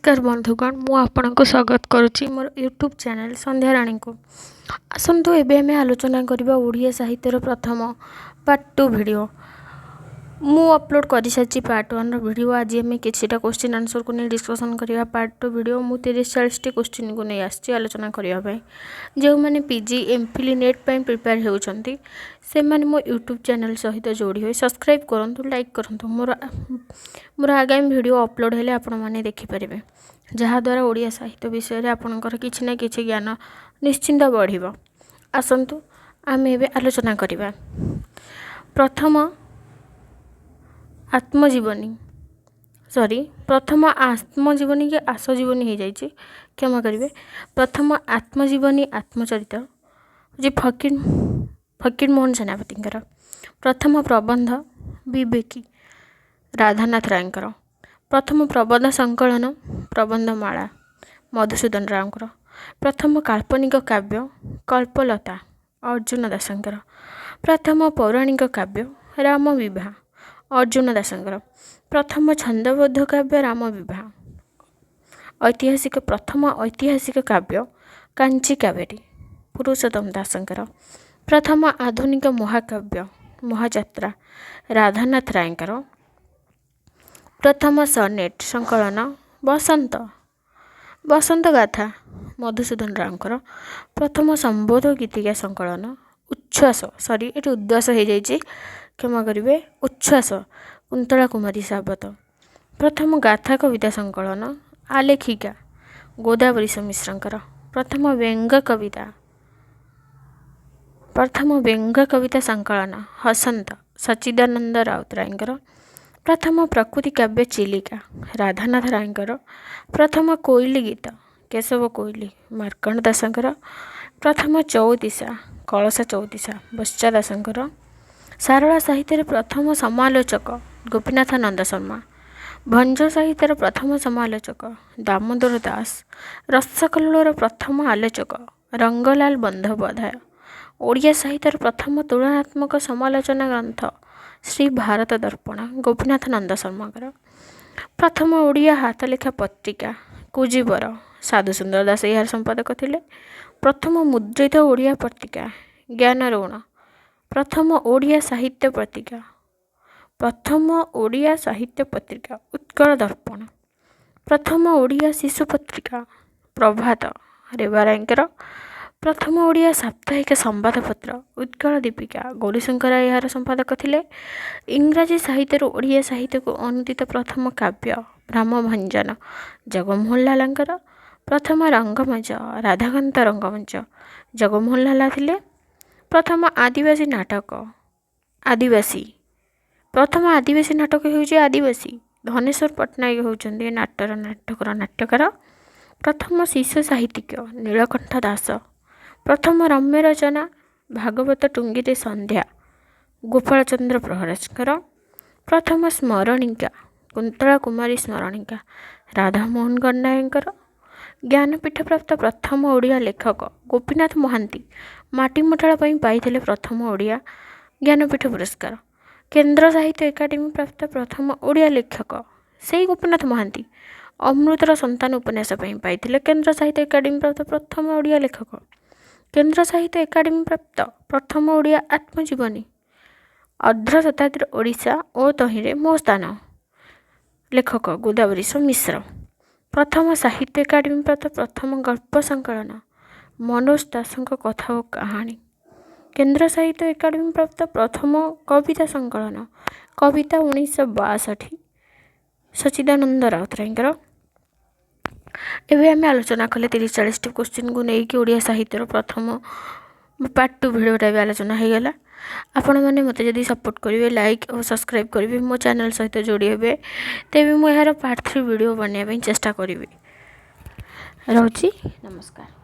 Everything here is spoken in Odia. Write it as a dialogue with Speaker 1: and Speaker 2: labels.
Speaker 1: ନମସ୍କାର ବନ୍ଧୁଗଣ, ମୁଁ ଆପଣଙ୍କୁ ସ୍ୱାଗତ କରୁଛି ମୋର ୟୁଟ୍ୟୁବ୍ ଚ୍ୟାନେଲ୍ ସନ୍ଧ୍ୟାରାଣୀକୁ। ଆସନ୍ତୁ, ଏବେ ଆମେ ଆଲୋଚନା କରିବା ଓଡ଼ିଆ ସାହିତ୍ୟର ପ୍ରଥମ ପାର୍ଟ ଟୁ ଭିଡ଼ିଓ। ମୁଁ ଅପଲୋଡ଼ କରିସାରିଛି ପାର୍ଟ ୱାନ୍ର ଭିଡ଼ିଓ। ଆଜି ଆମେ କିଛିଟା କୋଶ୍ଚିନ୍ ଆନ୍ସର୍କୁ ନେଇ ଡିସ୍କସନ୍ କରିବା। ପାର୍ଟ ଟୁ ଭିଡ଼ିଓ ମୁଁ 30-40ଟି କୋଶ୍ଚିନ୍କୁ ନେଇ ଆସିଛି ଆଲୋଚନା କରିବା ପାଇଁ। ଯେଉଁମାନେ ପିଜି, ଏମ୍ଫିଲ୍, ନେଟ୍ ପାଇଁ ପ୍ରିପେୟାର ହେଉଛନ୍ତି, ସେମାନେ ମୋ ୟୁଟ୍ୟୁବ୍ ଚ୍ୟାନେଲ୍ ସହିତ ଯୋଡ଼ି ହୋଇ ସବସ୍କ୍ରାଇବ୍ କରନ୍ତୁ, ଲାଇକ୍ କରନ୍ତୁ। ମୋର ଆଗାମୀ ଭିଡ଼ିଓ ଅପଲୋଡ଼ ହେଲେ ଆପଣମାନେ ଦେଖିପାରିବେ, ଯାହାଦ୍ୱାରା ଓଡ଼ିଆ ସାହିତ୍ୟ ବିଷୟରେ ଆପଣଙ୍କର କିଛି ନା କିଛି ଜ୍ଞାନ ନିଶ୍ଚିନ୍ତ ବଢ଼ିବ। ଆସନ୍ତୁ, ଆମେ ଏବେ ଆଲୋଚନା କରିବା। ପ୍ରଥମ ଆତ୍ମଜୀବନୀ, ସରି, ପ୍ରଥମ ଆତ୍ମଜୀବନୀ କି ଆସଜୀବନୀ ହେଇଯାଇଛି, କ୍ଷମା କରିବେ। ପ୍ରଥମ ଆତ୍ମଜୀବନୀ, ଆତ୍ମଚରିତ ଯେ ଫକୀର ମୋହନ ସେନାପତିଙ୍କର। ପ୍ରଥମ ପ୍ରବନ୍ଧ ବିବେକୀ, ରାଧାନାଥ ରାୟଙ୍କର। ପ୍ରଥମ ପ୍ରବନ୍ଧ ସଂକଳନ ପ୍ରବନ୍ଧମାଳା, ମଧୁସୂଦନ ରାଓଙ୍କର। ପ୍ରଥମ କାଳ୍ପନିକ କାବ୍ୟ କଳ୍ପଲତା, ଅର୍ଜୁନ ଦାସଙ୍କର। ପ୍ରଥମ ପୌରାଣିକ କାବ୍ୟ ରାମ ବିବାହ, ଅର୍ଜୁନ ଦାସଙ୍କର। ପ୍ରଥମ ଛନ୍ଦବଦ୍ଧ କାବ୍ୟ ରାମ ବିବାହ। ପ୍ରଥମ ଐତିହାସିକ କାବ୍ୟ କାଞ୍ଚି କାବେରୀ, ପୁରୁଷୋତ୍ତମ ଦାସଙ୍କର। ପ୍ରଥମ ଆଧୁନିକ ମହାକାବ୍ୟ ମହାଯାତ୍ରା, ରାଧାନାଥ ରାୟଙ୍କର। ପ୍ରଥମ ସନେଟ୍ ସଂକଳନ ବସନ୍ତ ଗାଥା, ମଧୁସୂଦନ ରାଓଙ୍କର। ପ୍ରଥମ ସମ୍ବୋଧ ଗୀତିକା ସଂକଳନ ଉଚ୍ଛ୍ୱାସ, ସରି, ଏଠି ଉଦ୍ୱାସ ହେଇଯାଇଛି, କ୍ଷମା କରିବେ, ଉଚ୍ଛ୍ୱାସ, କୁନ୍ତଳା କୁମାରୀ ସାବତ। ପ୍ରଥମ ଗାଥା କବିତା ସଂକଳନ ଆଲେଖିକା, ଗୋଦାବରୀଶ ମିଶ୍ରଙ୍କର। ପ୍ରଥମ ବ୍ୟଙ୍ଗ କବିତା ସଂକଳନ ହସନ୍ତ, ସଚ୍ଚିଦାନନ୍ଦ ରାଉତରାୟଙ୍କର। ପ୍ରଥମ ପ୍ରକୃତି କାବ୍ୟ ଚିଲିକା, ରାଧାନାଥ ରାୟଙ୍କର। ପ୍ରଥମ କୋଇଲି ଗୀତ କେଶବ କୋଇଲି, ମାର୍କଣ୍ଡ ଦାସଙ୍କର। ପ୍ରଥମ ଚଉତିଶା କଳସା ଚଉତିଶା, ବତ୍ସା ଦାସଙ୍କର। ସାରଳା ସାହିତ୍ୟରେ ପ୍ରଥମ ସମାଲୋଚକ ଗୋପୀନାଥ ନନ୍ଦ ଶର୍ମା। ଭଞ୍ଜ ସାହିତ୍ୟର ପ୍ରଥମ ସମାଲୋଚକ ଦାମୋଦର ଦାସ। ରସକଲ୍ଲୋଳର ପ୍ରଥମ ଆଲୋଚକ ରଙ୍ଗଲାଲ ବନ୍ଦୋପାଧ୍ୟାୟ। ଓଡ଼ିଆ ସାହିତ୍ୟର ପ୍ରଥମ ତୁଳନାତ୍ମକ ସମାଲୋଚନା ଗ୍ରନ୍ଥ ଶ୍ରୀ ଭାରତ ଦର୍ପଣ, ଗୋପୀନାଥ ନନ୍ଦ ଶର୍ମାଙ୍କର। ପ୍ରଥମ ଓଡ଼ିଆ ହାତଲେଖା ପତ୍ରିକା କୁଜିବର, ସାଧୁସୁନ୍ଦର ଦାସ ଏହାର ସମ୍ପାଦକ ଥିଲେ। ପ୍ରଥମ ମୁଦ୍ରିତ ଓଡ଼ିଆ ପତ୍ରିକା ଜ୍ଞାନରୁଣ। ପ୍ରଥମ ଓଡ଼ିଆ ସାହିତ୍ୟ ପତ୍ରିକା ପ୍ରଥମ ଓଡ଼ିଆ ସାହିତ୍ୟ ପତ୍ରିକା ଉତ୍କଳ ଦର୍ପଣ। ପ୍ରଥମ ଓଡ଼ିଆ ଶିଶୁ ପତ୍ରିକା ପ୍ରଭାତ, ରେବା ରାୟଙ୍କର। ପ୍ରଥମ ଓଡ଼ିଆ ସାପ୍ତାହିକ ସମ୍ବାଦପତ୍ର ଉତ୍କଳ ଦୀପିକା, ଗୌରୀଶଙ୍କର ଏହାର ସମ୍ପାଦକ ଥିଲେ। ଇଂରାଜୀ ସାହିତ୍ୟରୁ ଓଡ଼ିଆ ସାହିତ୍ୟକୁ ଅନୁଦିତ ପ୍ରଥମ କାବ୍ୟ ଭ୍ରମଭଞ୍ଜନ, ଜଗମୋହନ ଲାଲାଙ୍କର। ପ୍ରଥମ ରଙ୍ଗମଞ୍ଚ ରାଧାକାନ୍ତ ରଙ୍ଗମଞ୍ଚ, ଜଗମୋହନ ଲାଲା ଥିଲେ। ପ୍ରଥମ ଆଦିବାସୀ ନାଟକ ଆଦିବାସୀ। ପ୍ରଥମ ଆଦିବାସୀ ନାଟକ ହେଉଛି ଆଦିବାସୀ। ଧନେଶ୍ୱର ପଟ୍ଟନାୟକ ହେଉଛନ୍ତି ନାଟକର ନାଟ୍ୟକାର। ପ୍ରଥମ ଶିଶୁ ସାହିତ୍ୟିକ ନୀଳକଣ୍ଠ ଦାସ। ପ୍ରଥମ ରମ୍ୟ ରଚନା ଭାଗବତ ଟୁଙ୍ଗିରେ ସନ୍ଧ୍ୟା, ଗୋପାଳ ଚନ୍ଦ୍ର ପ୍ରହରାଜଙ୍କର। ପ୍ରଥମ ସ୍ମରଣିକା କୁନ୍ତଳା କୁମାରୀ ସ୍ମରଣିକା, ରାଧାମୋହନ ଗଡ଼ନାୟକଙ୍କର। ଜ୍ଞାନପୀଠ ପ୍ରାପ୍ତ ପ୍ରଥମ ଓଡ଼ିଆ ଲେଖକ ଗୋପୀନାଥ ମହାନ୍ତି, ମାଟିମଟାଳ ପାଇଁ ପାଇଥିଲେ ପ୍ରଥମ ଓଡ଼ିଆ ଜ୍ଞାନପୀଠ ପୁରସ୍କାର। କେନ୍ଦ୍ର ସାହିତ୍ୟ ଏକାଡେମୀ ପ୍ରାପ୍ତ ପ୍ରଥମ ଓଡ଼ିଆ ଲେଖକ ସେଇ ଗୋପୀନାଥ ମହାନ୍ତି, ଅମୃତର ସନ୍ତାନ ଉପନ୍ୟାସ ପାଇଁ ପାଇଥିଲେ କେନ୍ଦ୍ର ସାହିତ୍ୟ ଏକାଡେମୀ ପ୍ରାପ୍ତ ପ୍ରଥମ ଓଡ଼ିଆ ଲେଖକ। କେନ୍ଦ୍ର ସାହିତ୍ୟ ଏକାଡେମୀ ପ୍ରାପ୍ତ ପ୍ରଥମ ଓଡ଼ିଆ ଆତ୍ମଜୀବନୀ ଅର୍ଦ୍ଧ ଶତାବ୍ଦୀର ଓଡ଼ିଶା ଓ ତହିଁରେ ମୋ ସ୍ଥାନ, ଲେଖକ ଗୋଦାବରୀଶ ମିଶ୍ର। ପ୍ରଥମ ସାହିତ୍ୟ ଏକାଡେମୀ ପ୍ରାପ୍ତ ପ୍ରଥମ ଗଳ୍ପ ସଂକଳନ ମନୋଜ ଦାସଙ୍କ କଥା ଓ କାହାଣୀ। କେନ୍ଦ୍ର ସାହିତ୍ୟ ଏକାଡେମୀ ପ୍ରାପ୍ତ ପ୍ରଥମ କବିତା ସଂକଳନ କବିତା 1962, ସଚ୍ଚିଦାନନ୍ଦ ରାଉତରାୟଙ୍କର। ଏବେ ଆମେ ଆଲୋଚନା କଲେ 30-40ଟି କୋଶ୍ଚିନ୍କୁ ନେଇକି ଓଡ଼ିଆ ସାହିତ୍ୟର ପ୍ରଥମ ପାର୍ଟ ଟୁ ଭିଡ଼ିଓଟା ବି ଆଲୋଚନା ହେଇଗଲା। ଆପଣମାନେ ମୋତେ ଯଦି ସପୋର୍ଟ କରିବେ, ଲାଇକ୍ ଓ ସବସ୍କ୍ରାଇବ୍ କରିବେ, ମୋ ଚ୍ୟାନେଲ୍ ସହିତ ଯୋଡ଼ି ହେବେ, ତେବେ ମୁଁ ଏହାର ପାର୍ଟ ଥ୍ରୀ ଭିଡ଼ିଓ ବନେଇବା ପାଇଁ ଚେଷ୍ଟା କରିବି। ରହୁଛି, ନମସ୍କାର।